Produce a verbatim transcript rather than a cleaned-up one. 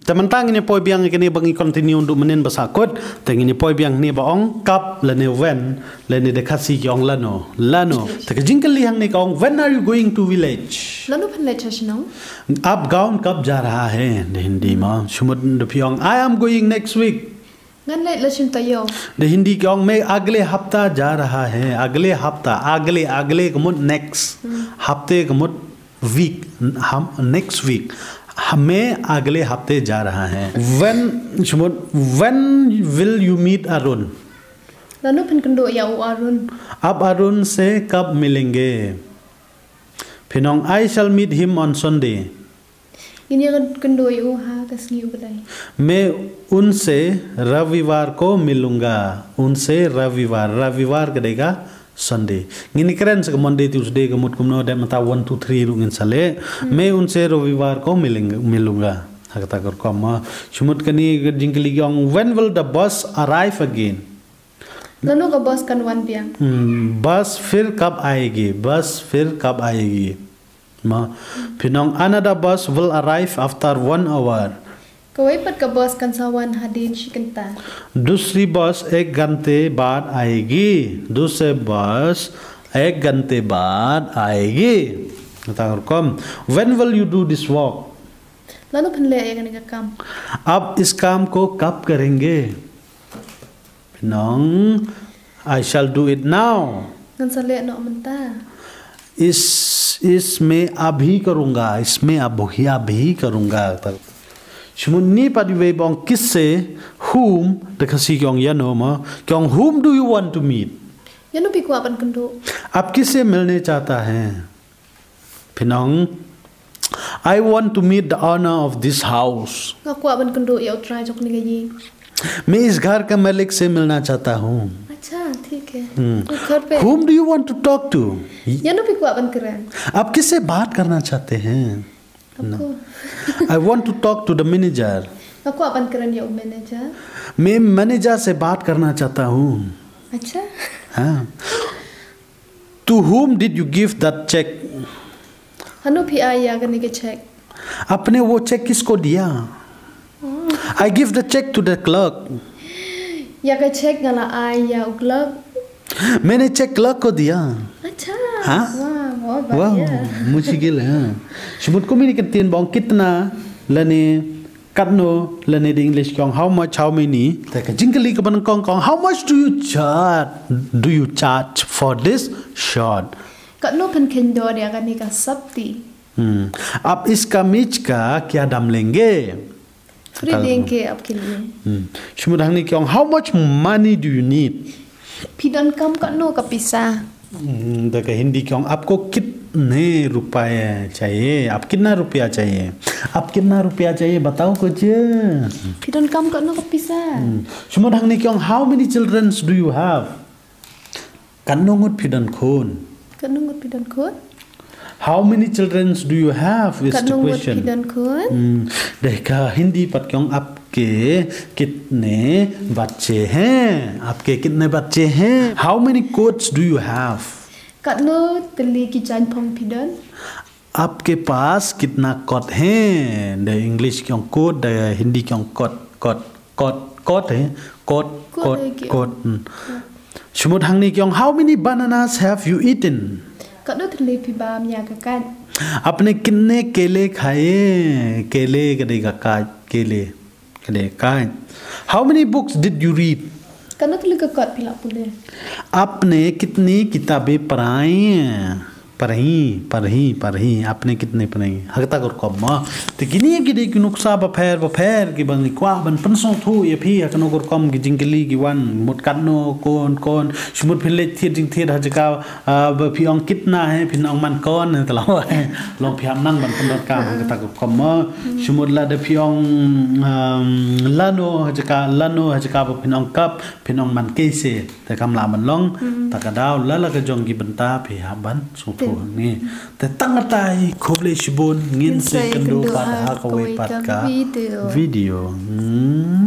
Te mynta ngin ïa poi biang ïa kane ba ngi continue duh mynnin ba sah kut. Te ngin ïa poi biang hangne ba ong kab lane when, lane da Khasi ki ong lano. Lano. Te ka jingkylli hangne ka ong, "When are you going to village?" Lano phin leit sha shnong? "आप गाँव कब जा रहा है?" Da Hindi ma. Shu mut da phi ong, "I am going next week." Ngan leit la shim taïew. Da Hindi ki ong, "मैं अगले हफ्ता जा रहा है।" अगले हफ्ता, अगले, अगले ka mut next. Hafte ka mut week, हम, next week. "मैं अगले हफ्ते जा रहा है।" When, shu mut, "When will you meet Arun?" Lano phin kynduh ïa u Arun? "आप अरुण से कब मिलेंगे?" Phin ong, "I shall meet him on Sunday." Ngin ïa kynduh ïa u ha ka sngi U Blei. "मैं उनसे रविवार को मिलूंगा।" "उनसे रविवार।" Ravivar ka dei ka Sunday. Ngin ïa kren sa ka Monday, Tuesday, ka mut kumno, dep mynta one, two, three ruh ngin sa leh. "मैं उनसे रविवार को मिलेंग-, मिलूंगा।" Ha kata ka rukom ma. Shu mut kane ka jingkylli ki ong, "When will the bus arrive again?" Lano ka bus kan wan biang? Hmm, "बस फिर कब आएगी? बस फिर कब आएगी?" Ma, phin ong, "Another bus will arrive after one hour." Kawei pat ka bus kan sa wan hadien shi kynta. "दूसरी बस एक घंटे बाद आएगी।" "दूसरी बस एक घंटे बाद आएगी।" Kata ka rukom. "When will you do this work?" Lano phin leh ïa kane ka kam? "आप इस काम को कब करेंगे?" Phin ong, "I shall do it now." Ngan sa leh noh mynta. "इस, इस मैं अभी करूंगा, इसमें अभी, अभी करूंगा।" Shu mut hangne pat iwei ba ong किससे, whom, da Khasi ki ong ïano ma. Ki ong, "Whom do you want to meet?" Ïano phi kwah ban kynduh? "आप किससे मिलने चाहता है?" Phin ong, "I want to meet the owner of this house." Nga kwah ban kynduh ïa u trai jong kane ka ïing. "मैं इस घर के मालिक से मिलना चाहता हूँ।" Acha, theek hai. Hmm. U kor pe. "Whom do you want to talk to?" Ïano phi kwah ban kren? "आप किससे बात करना चाहते हैं?" Apko? "I want to talk to the manager." Nga kwah ban kren ïa u manager. "मैं मैनेजर से बात करना चाहता हूँ।" Acha. हाँ। "To whom did you give that check?" Hano phi ai ïa kane ka check? "आपने वो चेक किसको दिया?" "I give the check to the clerk." Ïa ka check nga la ai ïa u clerk. "मैंने चेक क्लर्क को दिया।" Acha. हाँ? Wow, wow, wow, बढ़िया। मुश्किल है। Shu mut kumne ka ktien ba ong कितना lane katno, lane da English ki ong how much, how many. Te ka jingkylli kaba nyngkong ka ong, "How much do you charge, do you charge for this shirt?" Katno phin kheiñ dor ïa kane ka sopti? Hmm. "आप इस कमीज का क्या दाम लेंगे?" खरीदेंगे आपके लिए। Hmm. Shu mut hangne ki ong, "How much money do you need?" Phi donkam katno ka pisa? Hmm, da ka Hindi ki ong, "आपको कितने रुपए चाहिए? आप कितना रुपया चाहिए? आप कितना रुपया चाहिए? बताओ कुछ।" Phi donkam katno ka pisa? Hmm. Shu mut hangne ki ong, "How many children do you have?" Katno ngut phi don khun? Katno ngut phi don khun? How many children do you have is the question. Katno ngut phi don khun? Hmm. Da ka Hindi pat ki ong, "आपके कितने बच्चे हैं? आपके कितने बच्चे हैं?" How many coats do you have? Katno tylli ki jaiñphong phi don? "आपके पास कितना कोट है?" Da English ki ong coat, da Hindi ki ong kot, kot, kot, kot hai, kot, kot, kot. Hmm. Shu mut hangne ki ong, "How many bananas have you eaten?" Katno tylli phi bam ïa ka kait? "आपने कितने केले खाए?" Kele ka dei ka kait, kele. Ka dei kait. "How many books did you read?" Katno tylli ka kot phi la pule? "आपने कितनी किताबें पढ़ाई?" Parhi, parhi, parhi, "आपने कितने पढ़ाई?" Ha kata ka rukom ma. Te kine ki dei ki nuksa bapher bapher kiba ngi kwah ban pynsngewthuh ïa phi ha kano ka rukom ki jingkylli ki wan, mut katno, kon, kon. Shu mut phin leit thied jingthied ha jaka, ah, ba phi ong कितना hai, phin ong man kon hai, te long, long phi hap nang ban pyndonkam ha kata ka rukom ma. Shu mut lada phi ong, um, lano ha jaka, lano ha jaka ba phin ong कब, phin ong man कैसे. Te kam lah ban long, ta ka daw la la ka jong ki bynta phi hap ban sngewthuh hangne. Te tang katai, khublei shibun, ngin sa ïakynduh pat ha kawei pat ka video. Hmm.